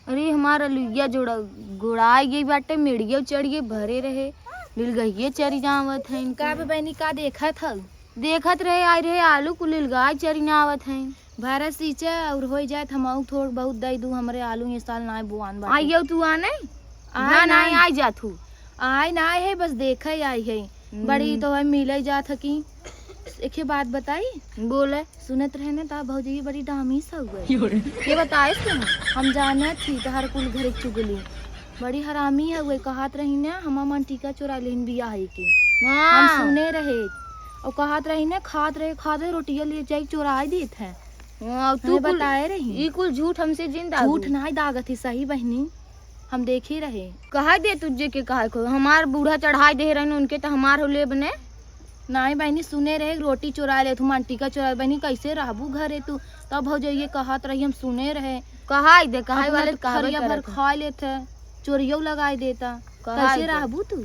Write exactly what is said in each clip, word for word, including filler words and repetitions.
अरे, हमार अलुइया जोड़ा, गोड़ाई गई बाटे, मेड़िया चढ़ गई, भरे रहे, लिलगहिए चरी जावत है इनका। का बे बहनी, का देखत हऊ? देखत रहे, आई रहे आलू कुल लिलगाय चरी ना आवत है। भरा सींचा और होई जाए, हमहू थोड़ बहुत दई दू, हमरे आलू ये साल नाय बोआन बाटे। आइयो तू आने? आय ना, नाय। आई जात हूँ। आय ना है, बस देखे आई है। हम्म। बड़ी तो है मिले जात है कि। एक बात बताई? बोले। सुनत रहे ना, ता भौजी बड़ी डामी सा हुआ। योरे। के बताइस तुम? हम जानत थी तहार कुल घर के चुगली। बड़ी हरामी है, वही कहत रही ना, हमार मंटिका चोरा लेहिन बियाह है कि। हाँ। हम सुने रहे। और कहत रही ना, खात रहे, खात रहे, रोटिया लिए जाई चोराई देत है। हाँ, तू हमें कुल, बताए रही। ई कुल झूठ हमसे जिन दागू। झूठ नाय दागत ही, सही बहनी, हम देखे रहे। कहा दे तुझे के कहा को, हमार बूढ़ा चढ़ाई दे रहन उनके, तो हमार हो लेब ने। नाय बहनी, सुने रहे, रोटी चोरा ले तू, मंटिका चोरा ले। बहनी, कैसे रहबू घरे तू? तब भौजइये कहत रही, हम सुने रहे। कहाई दे, कहाई अपना वाले तो कहबे थरिया भर करत है। खा लेत है, चोरियो लगाई देता। कहाई कैसे दे। रहबू तू?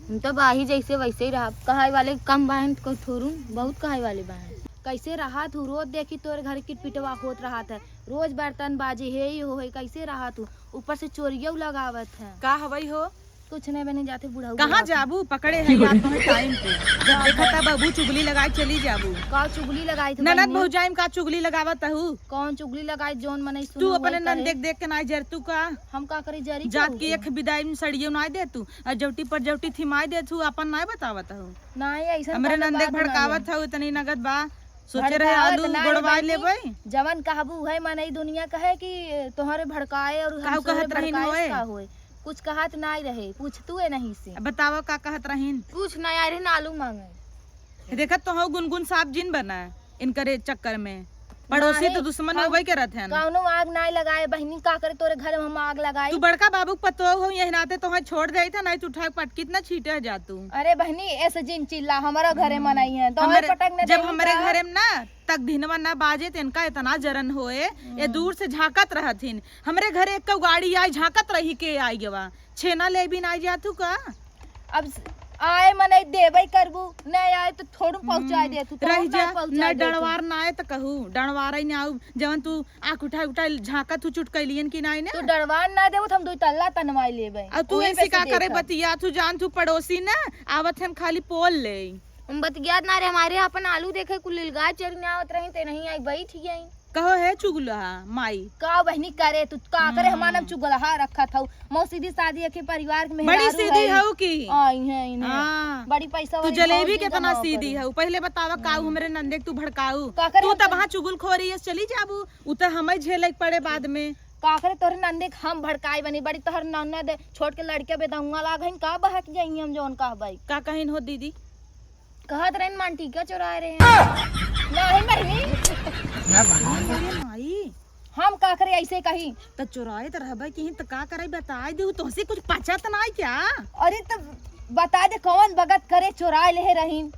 हम तो बाही जैसे वैसे ही रहब। कहाई वाले कम बाहन को थोरू, बहुत कहाई वाले बाहन। कैसे रहा तू? रोज देखी तोरे घर की पिटवा होत रहा था, रोज बर्तन बाजे, हे ही हो, हे कैसे रहा तू? ऊपर से चोरियो लगावत है। का हवई हो? कुछ नहीं बनी जाते बुढ़ऊ कहाँ बुढ़ऊ। जाबू? पकड़े है यार तुम्हें टाइम पे। जब देखा था बाबू चुगली लगाए चली जाबू। का चुगली लगाई तू ननद बहनी? भौजाई में का चुगली लगावत हऊ? कौन चुगली लगाई? जौन मनई तू सुनो अपने वही नन करे। देख देख के ना जर तू का? हम का करी जरी जात के की एक बिदाई में सड़ियो ना दे तू, और जौटी पर जौटी थिमाई दे तू, अपन ना बतावत हऊ। नहीं, ऐसा हमरे नन देख भड़कावत हऊ, इतनी नगद बा। सोचे रहे भड़कावत आलू ना रे गोड़वाए बहनी। लेबै। जवन कहबू है मनई दुनिया कहे कि तोहरे भड़काए और हम काऊ सोहरे कहत रहिन भड़काए होए? का होए? कुछ कहत नाई रहे, पूछतू ए नहीं से। अब बतावा का कहत रहिन? कुछ ना आए रहे ना आलू मांगे। देखत तो हो गुनगुन साफ जिन बना इनकरे चक्कर में। पड़ोसी नाहीं, तो दुश्मन हम होबे करत हन। कौनो आग नाई लगाए बहिनी, का करे तोरे घर में हम आग लगाई? तू बड़का बाबू के पतोह हो, यही नाते तोहे छोड़ देत है, नाहीं तू उठा के पटकित ना छीटे जा तू। अरे बहिनी, ऐसे जिन चिल्ला, हमारा घरे हम्म। मनई है, तो हमरे, पटक न जब देही हमरे का? घरे में ना तक दिनवा ना बाजे, त इनका इतना जरन होए, ये हम्म। दूर से झांकत रहथिन। हमरे घरे एक गाड़ी आई, झांकत रही के आई गवा। छेना ले भी ना जातू का? अब स-, आए मनई देबे करबू, नहीं आए तो थोड़ू पहुँचाए हम्म। देतू, रह तोहर जा, ना पहुँचाए ना देतू। डणवार ना आए त कहू, डणवार ही ना आऊ, जवन तू आँख उठाए उठाए झांकत हू चुटकैलियन की नाई ना। तू डणवार ना देबू त हम दुई तल्ला तनवाई लेबे। अब तू ओही ऐसे में से का करे देखब। बतिया, तू जान तू पड़ोसी ना, आवत हन खाली पोल ले। हम बतियात ना रहे, हमारे अपन आलू देखे कुल लिलगाय चरी ना आवत रही, ते नहीं आई, बैठ गई। कहो है चुगलहा माई। का बहनी करे तू, का करे हम्म। हमार नाम चुगलहा रखत हऊ। मौसी दी शादी एक ही परिवार के बड़ी मेहरारू सीधी है। हऊ की? आई है इन्हें। हाँ। बड़ी पैसा तू वाली जलेबी भौजी केतना जमावा सीधी करे। हऊ। पहले बतावा काऊ हम्म। हमरे नंदे के तू भड़काऊ। का करे तू हम तब वहाँ चुगलखोरी ये चली जाबू। उ त हमें झेले के पड़े बाद में। का करे तोहरे नंदे के हम भड़काई बनी, बड़ी तोहर ननद छोट के लड़के बेदहुआ लाग हईन, का बहक जाई हम जौन कहबई। का कहिन हो दीदी? कहत रहन मंटिका चोराए रहे। नहीं बहिनी। अरे माई। हम का करे ऐसे कही? त चोराए त रहबे की त का करे बताए दे, तोहसे कुछ पचत नाई क्या? अरे त बता दे कौन बगत करे चोराए ले रहीन।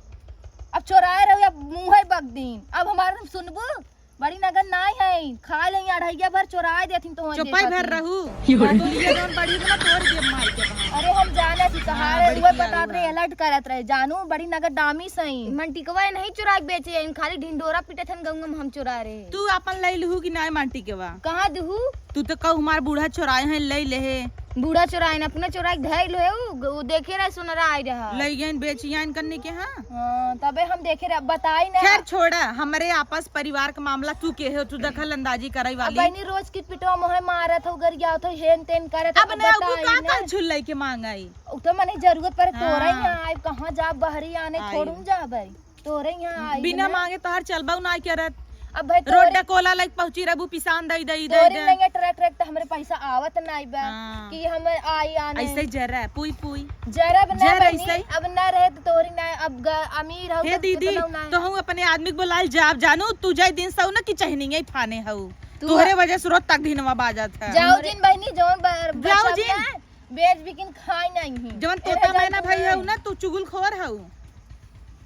अब चोराए रहो या मुँहे बग दीन। अब हमार तुम सुनबू? बड़ी नगद नाई है, खा ले अढ़ैया भर चोराए देथिन तो चुप्पे भर रहू। तू ये जौन बड़ी ना तोड़ दे मार के बाहर। अरे हम जाने थी कहा हाँ, रे, बड़ी वो पिया बतात हुआ। रहे, अलर्ट करत रहे, जानू बड़ी नगद डामी सही। मंटिकवा नहीं चुरा के बेचे, इन खाली ढिंडोरा पीटे थन गंगा में हम चुरा रहे। तू अपन लई लहू कि नाय मंटिकवा? कहाँ दहू? तू तो कहू हमार बूढ़ा चुराए हैं, लई ले है। बूढ़ा चुराए न, अपना चुराए के धइल है, उ, उ देखे रहे सुनरा आई रहा। लई गइन बेचियान करने के, हाँ। हाँ, तबे हम देखे रहे, बताई ना। खैर छोड़ा, हमरे आपस परिवार का मामला तू के हो, तू दखल अंदाजी करे अब वाली। बहनी रोज की पिटवा मोहे मारत हो, गरियावत हो, हेन तेन करत हो, अब अब ने अब बताई का ना। कल झुल्लई के मांगाई? उ तो मने जरूरत पड़े तोरा ही हाँ। यहाँ आए, कहाँ जा बहरी आने आई। थोड़ू न जाबे। तोरे यहाँ आई बिना ना। मांगे तोहार चलबऊ ना करत। अब भाई रोड तोरे डकोला लाइक पहुंची रहबू पिसान दई दई दई तोरे दे। नहीं ट्रैक ट्रैक तो हमरे पैसा आवत नहीं बा हाँ। कि हम आई आने। ऐसे ही जरा पुई पुई। जरा अब ना जरा बनी, ऐसे ही। अब ना रहे तो तोरी ना, अब ग-, अमीर हो हे तो दीदी, कितना ना। तो हम अपने आदमी को बुलाए जाब जानू, तू जाए दिन सौ ना कि चहनिंगे फाने हऊ। तू तोहरे वजह से रोज तक दिनवा बाजत है। जाओ जिन बहनी, जौन ब-, जाओ बचब जिन। ना, बेच बिकिन खाई नहीं। जौन एमे तोता जौन मैना तू भाई नहीं। हऊ ना, तू चुगलखोर हऊ।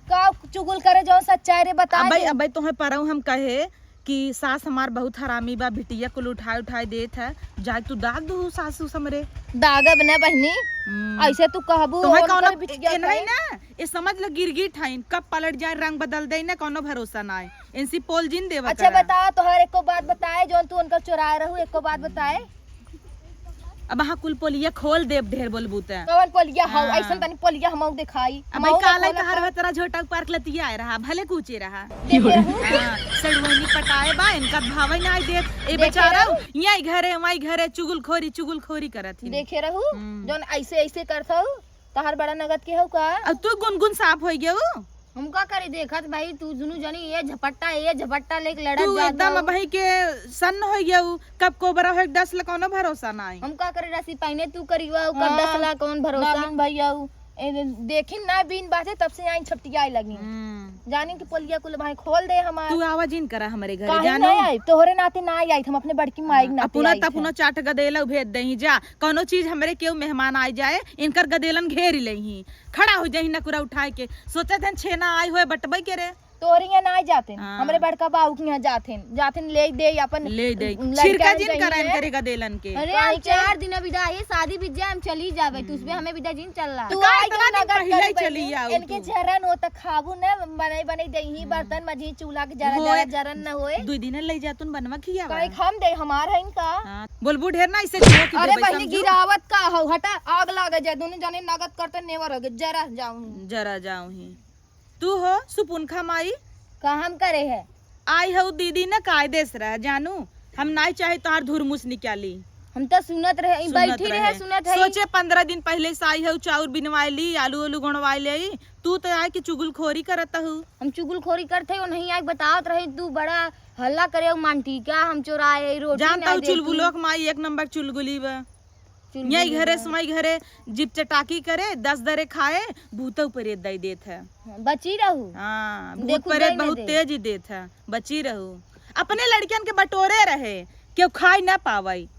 का चुगल करे जौन सच्चाई रे बताए अबे, दे। अबे तोहे परऊ हम कहे कि सास हमार बहुत हरामी बा, बिटिया कुल उठाए उठाए देत है, जाए तू दाग दू सासू समरे। दागब न बहिनी, हम्म। ऐसे तू कहबू तोहे उनकर कौनो बिटिया ए, नहीं कहे। ना, ये समझ लो गिरगिट है, कब पलट जाए रंग बदल दे ना, कौनो भरोसा ना है। इनसे पोल जिन देवा अच्छा करा। बता, तोहर एको बात बताए, जौन तू उनकर चोराए रहू, एको बात बताए। अब अहाँ कुल पोलिया खोल देब, ढेर बोलबू त। कवन पोलिया हौ? हाँ। अइसन तनी पोलिया हमहू देखाई। अब हमहू काले खोले तहार का। भतरा झोटा पार्क लतिया आए रहा, भले कूचे रहा। देखे रहू? हाँ, सड़ुआइनी पटाए बा, इनका भावे ना आइ देत। ए देखे बेचारा, रहू? यही घरे, वही घरे चुगलखोरी, चुगलखोरी करत ही। देखे रहू? हम्म। जौन अइसे, अइसे करत हौ, तहार बड़ा नगद के हौ का? अब तू गुनगुन साफ होइ गयू। हम का करी, देखत भाई, तू दुनू जनी ये झपट्टा, ये झपट्टा लेके लड़त तू जात एकदम हऊ। अबही के सन्न होइ गयू। कब कोबरा होइ, डस ले, कौनो भरोसा नाई। हम का करी, रसी पहिने तू करिवा, ऊ कब हाँ। डस ला, कौन भरोसा? नागिन भैया ऊ, ए, देखिन ना बीन बाते, तब से आई छपटियाए लगी। हम्म। जानिन कि पोलिया कुल भाई खोल दे हमार। तू आवा जिन करा हमरे घरे, काहे जानू? नाई आई? तोहरे नाते नाई आई, हम अपने बड़की माई के हाँ, नाते अपना आई त अपना थे। चाट गदेला भेज देही जा। कौनो चीज हमरे केहू मेहमान आइ जाए, इनकर गदेलन घेर लेही, खड़ा होइ जाही नकुरा उठाए के। सोचत हन छेना आइ होए बटबई के रे। तोहरे यहाँ ना जाते, हाँ। हमरे बड़का बाबू के यहाँ जाते, जाते ले दे अपन ले दे। लड़का छिड़का जिन करा इनकरे गदेलन के। अरे, काहे हम के? चार दिन बिदा है, शादी बीत जाए, हम चली जाबे, तू उसमें हम्म। हमें बिदा जिन चल रहा। तू का आई इतना दिन नगद पहिले कर चली बहिनी, आऊ इनके तू? जरन हो त खाबू न, बनाई बनाई देही हम्म। बर्तन मजी चूल्हा के जरा होए। जरा जरन न होए। दुई दिन ले जातुन बनवा खियावा। काहे हम दे, हमार है इनका। हाँ। बोलबू ढेर ना, इसे झोंक अरे देबै, बहिनी, समझू? गिरावत का हौ? हटा, आग लागे जाए, दुनू जने नगद करते नेवर हो गए, जरा जाऊं। जरा जाऊं ही। तू हो सुपुनखा माई? का हम करे है? आई हऊ दीदी न कायदे से रह, जानू, हम नाई चाहे तोहार धुरमुस निकाली। हम तो सुनत रहे, ई सुनत बैठी रहे, रहे। सुनत है। सोचे पन्द्रह दिन पहिले से आई हऊ, चाउर बिनवाए ली, आलू आलू गोंड़वाए ली, तू तो आए के चुगलखोरी करत हऊ। हम चुगलखोरी करत है, वो नहीं आए बतावत रहे, तू बड़ा हल्ला करे, उ मांटी का हम चोराए, रोटी जानत ना हऊ दे तू। चुलबुलोक माई एक नंबर चुलगुली बा। चुलबुली यही घरे बा। समाई घरे जिप चटाकी करे, दस दरे खाए, भूतौ परेत दई देत है। हाँ, बची रहू। हाँ, भूत देखू, परेत दई न बहुत दे। तेज ही देत है, बची रहू। अपने लड़कियन के बटोरे रहे, केहू खाई ना पावई,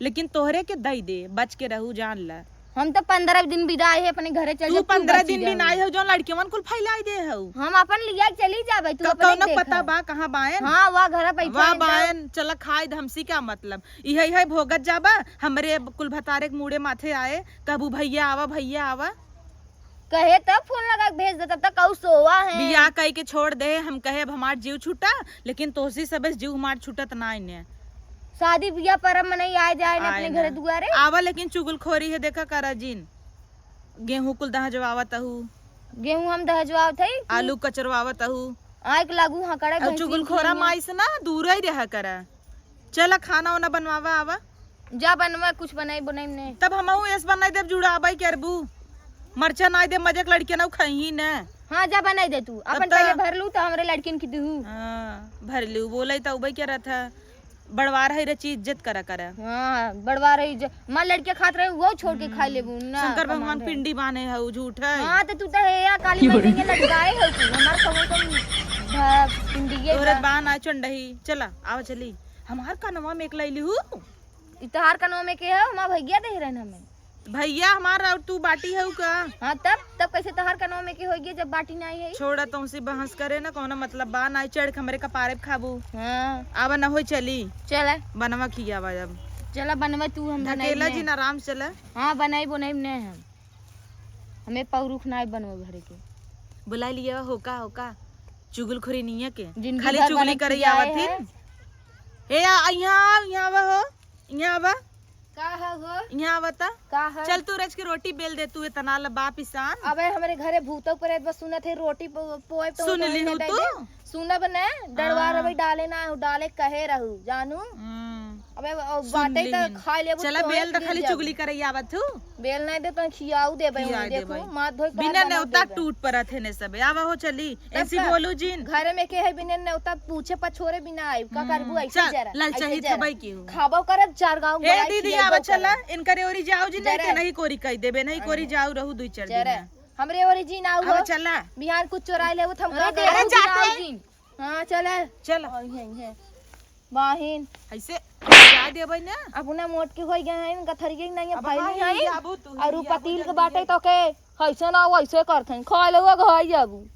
लेकिन तोहरे के दई दे, बच के रहू, जान ला। हम तो पन्द्रह दिन बिदाई है अपने घरे चल तू जा, तू पन्द्रह बची दिन रहू। बिनाई हो, जौन लड़कियन कुल फैलाई दे हो। हम अपन लिया के चली जाबे, तू तो अपने कौनो देखा। पता बा कहाँ बायन? हाँ, वह घर पे वाह बायन। बायन, चला खाई द, हमसी का मतलब। इहे, इहे भोगत जाबा, हमरे कुल भतारे के मूड़े माथे आए, कहबू, "भैया आवा, भैया आवा।" कहे तब फोन लगा के भेज दे, तब तक कहू सोवा है। बियाह कई के छोड़ दे, हम कहे, "अब हमार जीव छूटा," लेकिन तोहसी सबे से जीव हमार छूटत ना इने। शादी बियाह परब मनई आए जाए ने आए अपने ना। घरे दुआरे। आवा, लेकिन चुगलखोरी है, देखा करा जिन। गेहूं कुल दहजवावत अहू। गेहूं हम दहजवावत हई। आलू कचरवावत अहू। आइक लागू हकड़ा अब भैंसिन चुगलखोरा की माई से ना दूर ही रहा करा। चला खाना वाना बनवावा आवा। जा बनवा, कुछ बनाई बनाई ने। तब हमहू एस बनाई देब, जुड़ाबाई करबू। मरचा नाई देब, मजे के लड़किया ना खइही ने। हाँ, जा बनाई दे तू। तब अपन त पहले भर लू, तो हमरे लड़कियन की दू। हाँ, भर लू। बोले तो उबई के रहत है। बड़वार है रे, चीज इज्जत करा करा। हाँ, बड़वार है इज्जत। माँ लड़किया खात रहे, वो छोड़ के खा हम्म। लेबू ना, शंकर भगवान कमांड है। पिंडी बाने है, उ झूठ है। हाँ, तो तू तो है या काली मंदिर के लटकाए हो तू। हमार कहो तुम भा-, पिंडिये तोरे बा। बान आ चंडही। चला, आवा चली। हमार कनवा में एक लैली हूँ। ई तोहार कनवा में के है? हमार भैया दे रहन हमें। भैया हमार और तू बाटी हऊ का? हाँ, तब, तब कैसे तोहार कनवा में के होइगे जब बाटी नाई है? छोड़ा, तुमसे बहस करे ना, कौनो मतलब बा, नाई चढ़ के हमरे कपारे पे खाबू। हाँ। आवा ना होई चली। चला। बनवा खियावा अब। चला बनवा तू, हम बनाई ढकेला ने। जिन आराम से चला। हाँ, बनाई बनाई ने हम। हमें पौरुख नाई बनवा घरे के। बुलाई लिया होका, होका। चुगलखोरी निया के। जिंदगी खाली भर चुगली बने करे खियाए आवत हैं। हिन। ए, आ, यहाँ आवा, यहाँ आवा हो। यहाँ आवा। का है हो? यहाँ आवा ता। का है? चल तू रच के रोटी बेल दे, तू इतना लबा पिसान। अबे हमरे घरे भूतो प्रेत बस सुनत है, रोटी पो-, पोए तो सुन उठाए ली ले हूँ दे तू? दे। सुनब ने, डरवा हाँ। रबे डाले ना, डाले कहे रहू, जानू। हम्म। अबे, ओ, सुन बाटे ली त हिन। खाई लेबू, चला तोहे बेल त गिर खाली जाबू। चुगली करे आवत हूँ। बेल नहीं दे तो खियाऊ देबे, खियाई देखू, देबे। माथ धोई के बिना हाथ बना नेवता देबे। टूट परत है ने सबे। आवा हो चली, तब ऐसी का? बोलू जिन। घरे में के है बिना नेवता पूछे पछोरे बिना आइब। का हम्म, करबू ऐसे चल, जरा, ललचाही ऐसे जरा। थबई की हूँ। खाबो करब चार गाँव ए गोलाई दीदी, खियाइबो आवा चला, करब। इनकरे ओरी जाओ जिन, नहीं जरा। ते नहीं कोरी कह देबे, नहीं कोरी अरे। जाओ रहू दुई चार जरा। दिन में। हमरे ओरी जिन आऊ आवा हो। चला। बिहान कुछ चोराई लेबू त हम अरे का दे करब? अरे दू जाते। गिराऊ जिन। हाँ, चला। चला। आई हैं, हैं। बाहिन। ऐसे जा देबै ना। अपना मोट के होई गए हैं, इनका थरिये नहीं है, अब भाई हाँ, नहीं ही है। आबू तू, और ही ऊ आबू पतील के जल्दी बाटे है। तो के, ऐसे ना, वैसे करत हैं। खा लेबो, घर जाबू।